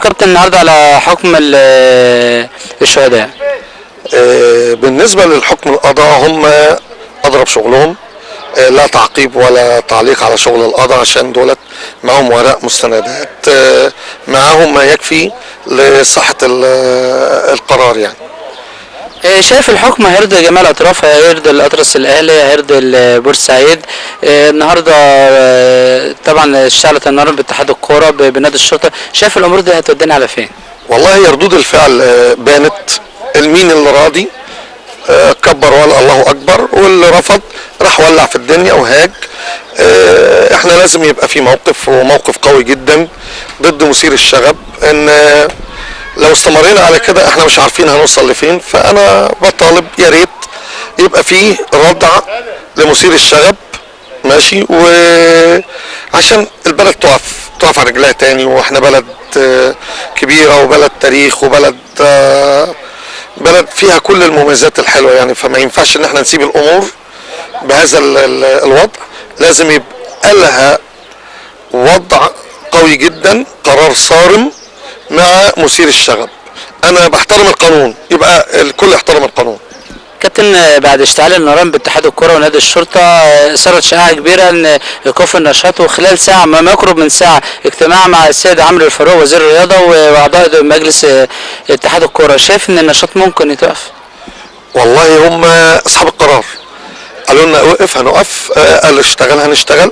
كابتن النهارده على حكم الشهداء. بالنسبة للحكم القضاء، هم اضرب شغلهم، لا تعقيب ولا تعليق على شغل القضاء، عشان دولت معاهم ورق مستندات، معاهم ما يكفي لصحة القرار يعني. شايف الحكم هيرضي جميع الاطراف، هيرضي الاطرس الاهلي، هيرضي بورسعيد. النهارده طبعا اشتعلت النار باتحاد الكورة بنادي الشرطة، شايف الامور دي هتودينا على فين؟ والله هي ردود الفعل بانت، المين اللي راضي كبر وقال الله اكبر، واللي رفض راح ولع في الدنيا وهاج. احنا لازم يبقى في موقف، وموقف قوي جدا ضد مثير الشغب، ان لو استمرينا على كده احنا مش عارفين هنوصل لفين. فانا بطالب يا ريت يبقى فيه ردع لمثير الشغب، ماشي، وعشان البلد تقف على رجلها تاني، واحنا بلد كبيرة وبلد تاريخ وبلد بلد فيها كل المميزات الحلوة يعني، فما ينفعش ان احنا نسيب الامور بهذا الوضع. لازم يبقى لها وضع قوي جدا، قرار صارم مع مثير الشغب. انا بحترم القانون، يبقى الكل يحترم القانون. كابتن، بعد اشتعال النيران باتحاد الكره ونادي الشرطة صارت شائعة كبيرة ان ايقاف النشاط، وخلال ساعة ما يقرب من ساعة اجتماع مع السيد عمرو الفاروق وزير الرياضة واعضاء مجلس اتحاد الكره، شايف ان النشاط ممكن يتوقف؟ والله هم اصحاب القرار، قالوا لنا وقف هنقف، قالوا اشتغل هنشتغل،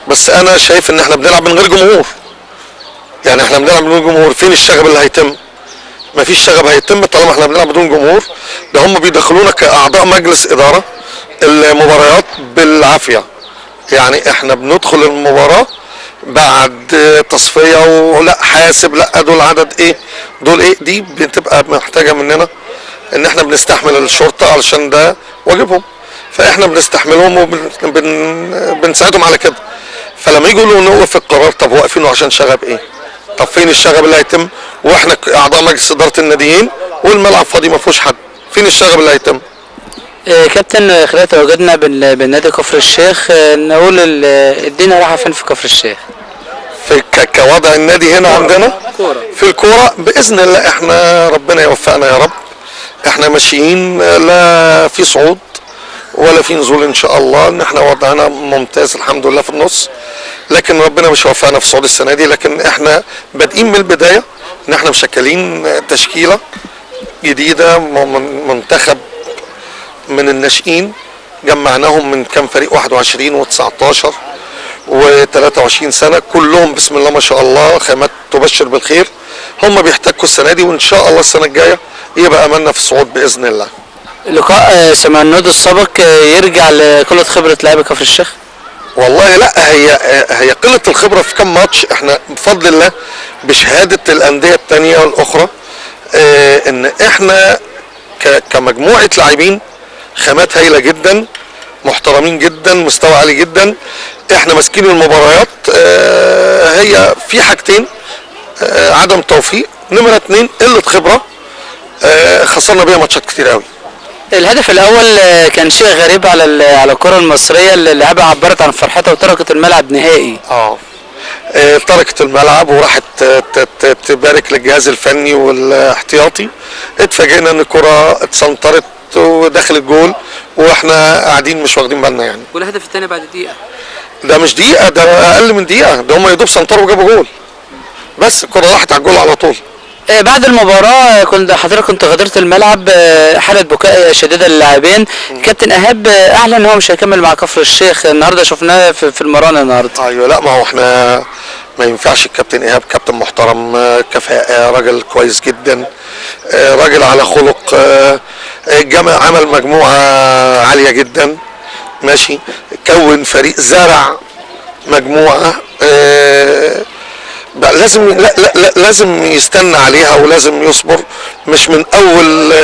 بس انا شايف ان احنا بنلعب من غير جمهور. يعني احنا بنلعب بدون جمهور، فين الشغب اللي هيتم؟ مفيش شغب هيتم طالما احنا بنلعب بدون جمهور. ده هم بيدخلونا كاعضاء مجلس ادارة المباريات بالعافية، يعني احنا بندخل المباراة بعد تصفية ولا حاسب، لا دول عدد ايه دول ايه، دي بتبقى محتاجه مننا ان احنا بنستحمل الشرطة علشان ده واجبهم، فاحنا بنستحملهم وبنساعدهم على كده. فلما يجوا يقولوا نوقف القرار، طب واقفينه عشان شغب ايه؟ طب فين الشغب اللي هيتم واحنا اعضاء مجلس ادارة الناديين والملعب فاضي ما فيهوش حد؟ فين الشغب اللي هيتم؟ كابتن، خلال تواجدنا بالنادي كفر الشيخ، نقول الدنيا رايحة فين في كفر الشيخ؟ في كوضع النادي هنا عندنا في الكورة باذن الله احنا ربنا يوفقنا يا رب، احنا ماشيين لا في صعود ولا في نزول ان شاء الله، ان احنا وضعنا ممتاز الحمد لله في النص، لكن ربنا مش وفقنا في صعود السنة دي. لكن احنا بادئين من البداية ان احنا مشكلين تشكيله جديدة، منتخب من الناشئين جمعناهم من كام فريق، 21 و19 و23 سنة، كلهم بسم الله ما شاء الله خامات تبشر بالخير. هم بيحتكوا السنة دي، وان شاء الله السنة الجاية يبقى املنا في الصعود باذن الله. لقاء سمنود السابق يرجع لقلة خبره لاعبي كفر الشيخ؟ والله لا، هي قلة الخبرة في كام ماتش. احنا بفضل الله بشهادة الاندية الثانية والاخرى ان احنا كمجموعة لاعبين خامات هايلة جدا، محترمين جدا، مستوى عالي جدا، احنا ماسكين المباريات. هي في حاجتين، عدم توفيق، نمره 2 قلة خبره، خسرنا بيها ماتشات كتير قوي. الهدف الاول كان شيء غريب على الكره المصرية، اللي اللعيبة عبرت عن فرحتها وتركت الملعب نهائي. تركت الملعب وراحت تبارك للجهاز الفني والاحتياطي. اتفاجئنا ان الكره اتسنطرت ودخلت جول واحنا قاعدين مش واخدين بالنا يعني. والهدف الثاني بعد دقيقة، ده مش دقيقة، ده اقل من دقيقة، ده هم يا دوب سنطروا وجابوا جول، بس الكره راحت على الجول على طول. بعد المباراة كنت حضرتك كنت غادرت الملعب، حالة بكاء شديدة للاعبين. كابتن ايهاب اعلن ان هو مش هيكمل مع كفر الشيخ النهارده، شفناه في المران النهارده. ايوه، لا ما هو احنا ما ينفعش. الكابتن ايهاب كابتن محترم، كفاءة، راجل كويس جدا، راجل على خلق، جمع عمل مجموعة عالية جدا، ماشي، كون فريق، زرع مجموعة، لازم لا لا لا لازم يستنى عليها ولازم يصبر، مش من اول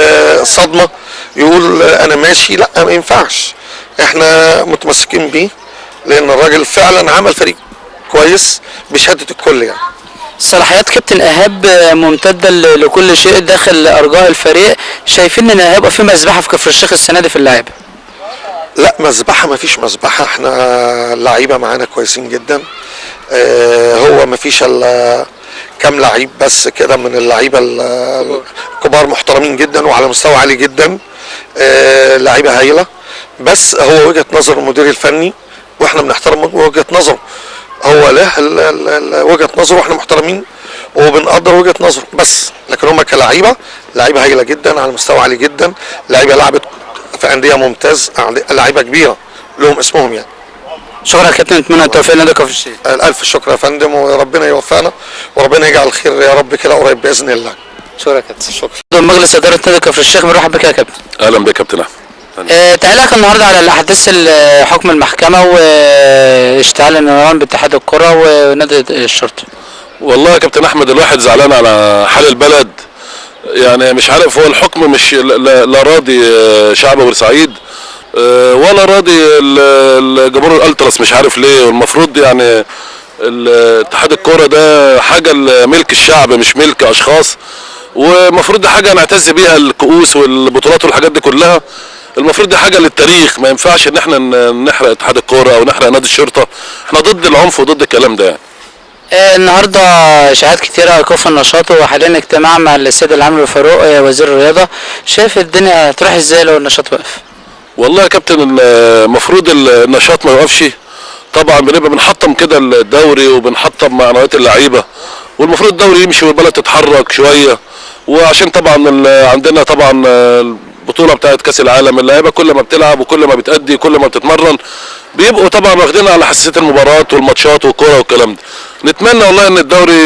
صدمة يقول انا ماشي، لا ما ينفعش. احنا متمسكين بيه لان الراجل فعلا عمل فريق كويس بشهادة الكل يعني. صلاحيات كابتن ايهاب ممتدة لكل شيء داخل ارجاء الفريق، شايفين ان هيبقى في مذبحه في كفر الشيخ السنة دي في اللعيبة؟ لا مذبحه، ما فيش مذبحه، احنا اللعيبة معانا كويسين جدا. هو ما فيش الا كام لعيب بس كده من اللعيبة الكبار، محترمين جدا وعلى مستوى عالي جدا، لعيبة هايلة. بس هو وجهه نظر المدير الفني واحنا بنحترم وجهه نظره، هو له وجهه نظره واحنا محترمين وبنقدر وجهه نظره بس. لكن هم كلعيبه لعيبة هايلة جدا على مستوى عالي جدا، لعيبة لعبت في اندية ممتاز، لعيبة كبيرة لهم اسمهم يعني. شكرا يا كابتن، اتمنى التوفيق لنادي كفر الشيخ. الف شكر يا فندم، وربنا يوفقنا وربنا يجعل الخير يا رب كده قريب باذن الله. شكرا يا كابتن. شكرا. مجلس ادارة نادي كفر الشيخ، بنرحب بك يا كابتن. اهلا بك يا كابتن احمد. تعليقك النهارده على الاحداث حكم المحكمة واشتعال النيران باتحاد الكره ونادي الشرطة. والله يا كابتن احمد الواحد زعلان على حال البلد، يعني مش عارف هو الحكم مش لا راضي شعب بورسعيد ولا راضي الجمهور الالتراس، مش عارف ليه. والمفروض يعني اتحاد الكورة ده حاجة ملك الشعب مش ملك اشخاص، ومفروض دي حاجة نعتز بيها، الكؤوس والبطولات والحاجات دي كلها المفروض دي حاجة للتاريخ. ما ينفعش ان احنا نحرق اتحاد الكورة او نحرق نادي الشرطة، احنا ضد العنف وضد الكلام ده يعني. النهارده اشاعات كتيرة ايقاف النشاط، وحاليا اجتماع مع السيد العامل الفاروق وزير الرياضة، شايف الدنيا هتروح ازاي لو النشاط وقف؟ والله يا كابتن المفروض النشاط ما يوقفش، طبعا بنبقى بنحطم كده الدوري وبنحطم معنويات اللعيبة، والمفروض الدوري يمشي والبلد تتحرك شوية، وعشان طبعا عندنا طبعا البطولة بتاعت كاس العالم، اللعيبة كل ما بتلعب وكل ما بتأدي كل ما بتتمرن بيبقوا طبعا واخدين على حساسية المباريات والماتشات والكوره والكلام ده. نتمنى والله ان الدوري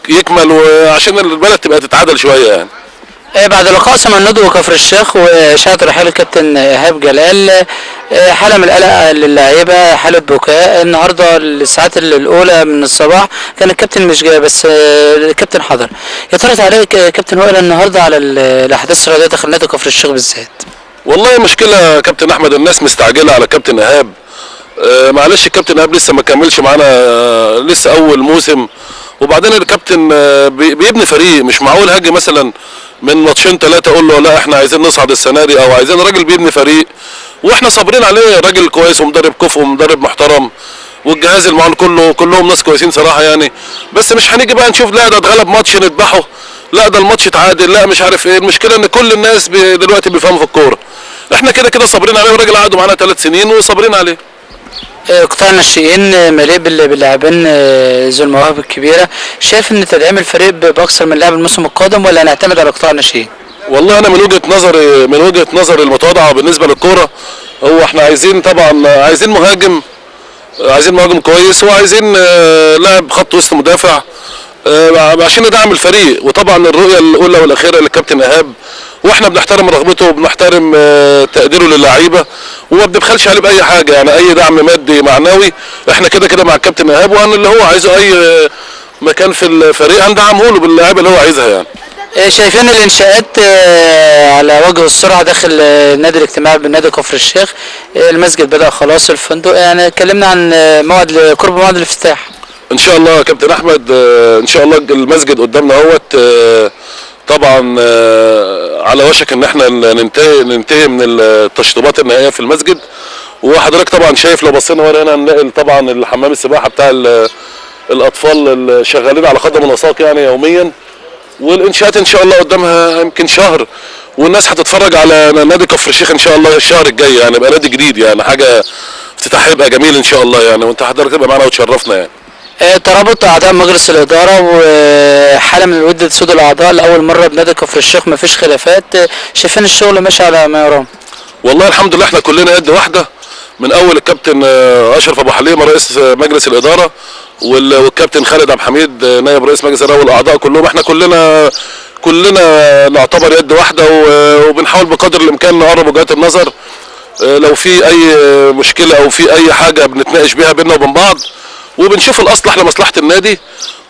يكمل وعشان البلد تبقى تتعادل شوية يعني. بعد لقاء سمنود وكفر الشيخ واشاعة رحيل الكابتن ايهاب جلال، حاله من القلق للاعيبه، حاله بكاء. النهارده الساعات الاولى من الصباح كان الكابتن مش جاي، بس الكابتن حضر. يا ترى تعليق كابتن وائل النهارده على الاحداث الرياضية داخل نادي كفر الشيخ بالذات؟ والله مشكلة يا كابتن احمد، الناس مستعجلة على كابتن ايهاب. معلش الكابتن ايهاب لسه ما كملش معانا، لسه اول موسم، وبعدين الكابتن بيبني فريق، مش معقول هاجي مثلا من ماتشين ثلاثة اقول له لا احنا عايزين نصعد السنة دي، او عايزين. راجل بيبني فريق واحنا صابرين عليه، راجل كويس ومدرب كفء ومدرب محترم، والجهاز المعاون كله كلهم ناس كويسين صراحة يعني. بس مش هنيجي بقى نشوف لا ده اتغلب ماتش نذبحه، لا ده الماتش اتعادل، لا مش عارف ايه. المشكلة ان كل الناس دلوقتي بيفهموا في الكورة، احنا كده كده صابرين عليه، والراجل قعدوا معانا 3 سنين وصابرين عليه. قطاع الناشئين مليء باللاعبين ذو المواهب الكبيرة، شايف ان تدعيم الفريق باكثر من لاعب الموسم القادم ولا نعتمد على قطاع الناشئين؟ والله انا من وجهه نظري، من وجهه نظري المتواضعة بالنسبة للكورة، هو احنا عايزين طبعا عايزين مهاجم، عايزين مهاجم كويس، وعايزين لاعب خط وسط مدافع عشان ندعم الفريق. وطبعا الرؤية الاولى والاخيرة للكابتن ايهاب، واحنا بنحترم رغبته وبنحترم تقديره للعيبة، وما بنبخلش عليه باي حاجة يعني، اي دعم مادي معنوي احنا كده كده مع الكابتن ايهاب، وان اللي هو عايزه اي مكان في الفريق هندعمه له باللعيبه اللي هو عايزها يعني. شايفين الانشاءات على وجه السرعة داخل النادي الاجتماعي بالنادي كفر الشيخ، المسجد بدأ خلاص، الفندق، يعني اتكلمنا عن موعد قرب موعد الافتتاح. ان شاء الله يا كابتن احمد، ان شاء الله المسجد قدامنا اهوت، طبعا على وشك ان احنا ننتهي من التشطيبات النهائية في المسجد. وحضرتك طبعا شايف لو بصينا ورا هنا هنلاقي طبعا الحمام السباحة بتاع الاطفال اللي شغالين على قدم وساق يعني يوميا. والانشاءات ان شاء الله قدامها يمكن شهر، والناس هتتفرج على نادي كفر الشيخ ان شاء الله الشهر الجاي يعني، يبقى نادي جديد يعني، حاجة افتتاح هيبقى جميل ان شاء الله يعني، وانت حضرتك تبقى معانا وتشرفنا يعني. ترابط اعضاء مجلس الادارة وحاله من الود تسود الاعضاء لاول مرة بنادي كفر الشيخ، مفيش خلافات، شايفين الشغل ماشي على ما يرام. والله الحمد لله احنا كلنا يد واحدة، من اول الكابتن اشرف ابو حليمة رئيس مجلس الادارة، والكابتن خالد عبد الحميد نائب رئيس مجلس الادارة، والاعضاء كلهم، احنا كلنا نعتبر يد واحدة، وبنحاول بقدر الامكان نقرب وجهات النظر. لو في اي مشكلة او في اي حاجة بنتناقش بيها بينا وبين بعض، وبنشوف الاصلح لمصلحة النادي،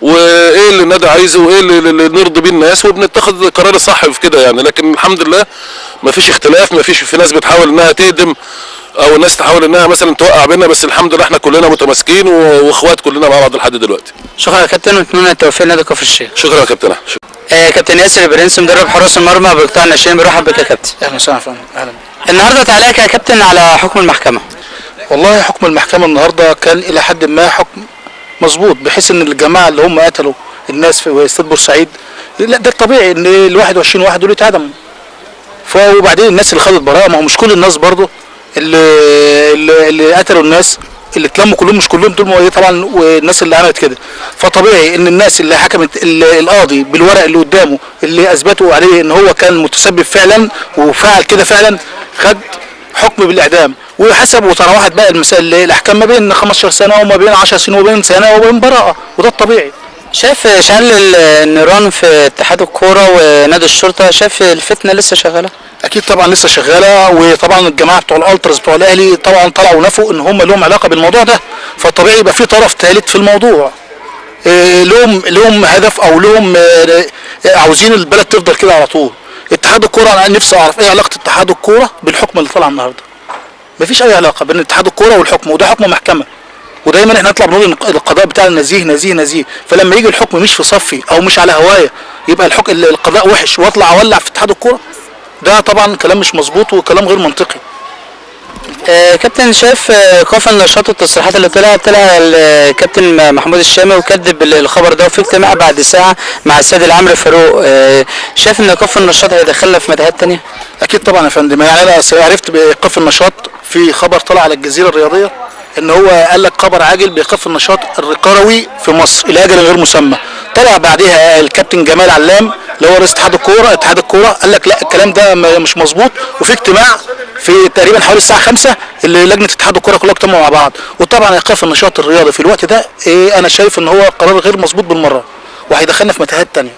وايه اللي النادي عايزه وايه اللي نرضي بيه الناس، وبنتخذ القرار الصح في كده يعني. لكن الحمد لله مفيش اختلاف، مفيش في ناس بتحاول انها تهدم او الناس تحاول انها مثلا توقع بينا، بس الحمد لله احنا كلنا متماسكين واخوات كلنا مع بعض لحد دلوقتي. شكرا يا كابتن، ونتمنى التوفيق لنادي كفر الشيخ. شكرا يا كابتن. كابتن ياسر برنس مدرب حراس المرمى بقطاع الناشئين، برحب بك يا كابتن. اهلا وسهلا يا فندم. اهلا. النهارده تعليقك يا كابتن على حكم المحكمة. والله حكم المحكمة النهارده كان الى حد ما حكم مظبوط، بحيث ان الجماعة اللي هم قتلوا الناس في استاد بورسعيد، لا ده الطبيعي ان ال 21 واحد دول يتعدموا. وبعدين الناس اللي خدت براءه، ما هو مش كل الناس برضه اللي قتلوا الناس اللي اتلموا كلهم، مش كلهم دول طبعا، والناس اللي عملت كده. فطبيعي ان الناس اللي حكمت القاضي بالورق اللي قدامه اللي اثبتوا عليه ان هو كان متسبب فعلا وفعل كده فعلا، خد حكم بالاعدام وحسب وتراوحت بقى المسائل الاحكام ما بين 15 سنة وما بين 10 سنين وما بين سنة وما بين براءه، وده الطبيعي. شايف شعل النيران في اتحاد الكورة ونادي الشرطة، شايف الفتنة لسه شغالة؟ اكيد طبعا لسه شغالة، وطبعا الجماعة بتوع الالتراس بتوع الاهلي طبعا طلعوا نفوا ان هم لهم علاقة بالموضوع ده، فطبيعي يبقى في طرف ثالث في الموضوع، لهم هدف او لهم عاوزين البلد تفضل كده على طول. اتحاد الكورة انا نفسي اعرف ايه علاقة اتحاد الكورة بالحكم اللي طلع النهارده؟ مفيش اي علاقة بين اتحاد الكورة والحكم، وده حكم محكمة، ودايما احنا نطلع بنقول القضاء بتاعنا نزيه نزيه نزيه، فلما يجي الحكم مش في صفي او مش على هواية يبقى الحكم القضاء وحش واطلع اولع في اتحاد الكورة؟ ده طبعا كلام مش مظبوط وكلام غير منطقي. كابتن، شايف ايقاف النشاط والتصريحات اللي طلع الكابتن محمود الشامي وكذب الخبر ده، وفي اجتماع بعد ساعة مع السيد العمرو فاروق، شايف ان ايقاف النشاط هيدخلنا في متاهات ثانية؟ اكيد طبعا يا فندم، يعني انا عرفت بايقاف النشاط في خبر طلع على الجزيرة الرياضية ان هو قال لك خبر عاجل بايقاف النشاط القروي في مصر الى اجل غير مسمى. طلع بعدها الكابتن جمال علام اللي هو رئيس اتحاد الكورة قال لك لا الكلام ده مش مظبوط، وفي اجتماع في تقريبا حوالي الساعة 5 اللي لجنة اتحاد الكورة كلها اجتمعوا مع بعض. وطبعا ايقاف النشاط الرياضي في الوقت ده انا شايف ان هو قرار غير مظبوط بالمرة، وهيدخلنا في متاهات ثانية.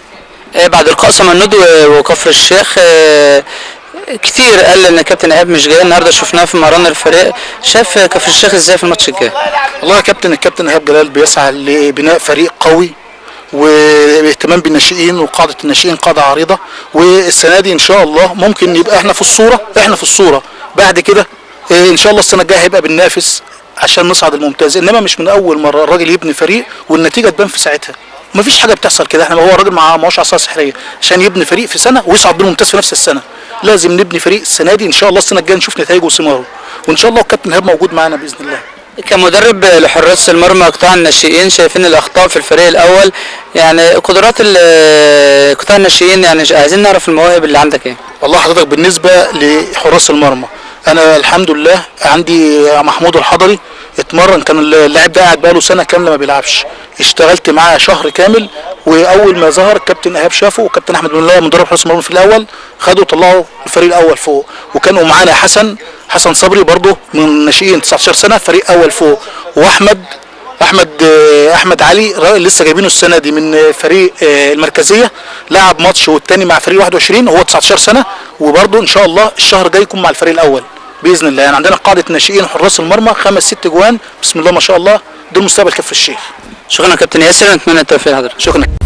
بعد لقاء سمنود وكفر الشيخ كتير قال ان كابتن ايهاب مش جاي النهارده، شفناه في مران الفريق، شاف كفر الشيخ ازاي في الماتش الجاي؟ والله يا كابتن، الكابتن ايهاب جلال بيسعى لبناء فريق قوي واهتمام بالناشئين وقاعدة الناشئين قاعدة عريضة، والسنة دي ان شاء الله ممكن يبقى احنا في الصورة، بعد كده ان شاء الله السنة الجاية هيبقى بننافس عشان نصعد الممتاز، انما مش من اول مرة الراجل يبني فريق والنتيجة تبان في ساعتها. مفيش حاجة بتحصل كده، احنا هو الراجل معهوش عصا سحريه عشان يبني فريق في سنة ويصعد بالممتاز في نفس السنة، لازم نبني فريق السنة دي ان شاء الله السنة الجاية نشوف نتائجه وثماره، وان شاء الله الكابتن ايهاب موجود معانا باذن الله. كمدرب لحراس المرمى قطاع الناشئين، شايفين الاخطاء في الفريق الاول، يعني قدرات قطاع الناشئين، يعني عايزين نعرف المواهب اللي عندك ايه؟ والله حضرتك بالنسبة لحراس المرمى انا الحمد لله عندي محمود الحضري اتمرن، كان اللاعب ده قاعد بقاله سنة كاملة ما بيلعبش، اشتغلت معاه شهر كامل، واول ما ظهر الكابتن ايهاب شافه وكابتن احمد بن الله مدرب حراس المرمى في الاول خده وطلعه الفريق الاول فوق، وكانوا معانا حسن صبري برضه من الناشئين 19 سنة فريق اول فوق، واحمد احمد احمد علي لسه جايبينه السنة دي من فريق المركزية، لعب ماتش والتاني مع فريق 21 وهو 19 سنة، وبرده ان شاء الله الشهر الجاي يكون مع الفريق الاول باذن الله. يعني عندنا قاعدة ناشئين حراس المرمى 5 6 جوان بسم الله ما شاء الله، دول مستقبل كفر الشيخ. شكرا كابتن ياسر، نتمنى التوفيق لحضرتك. شكرا.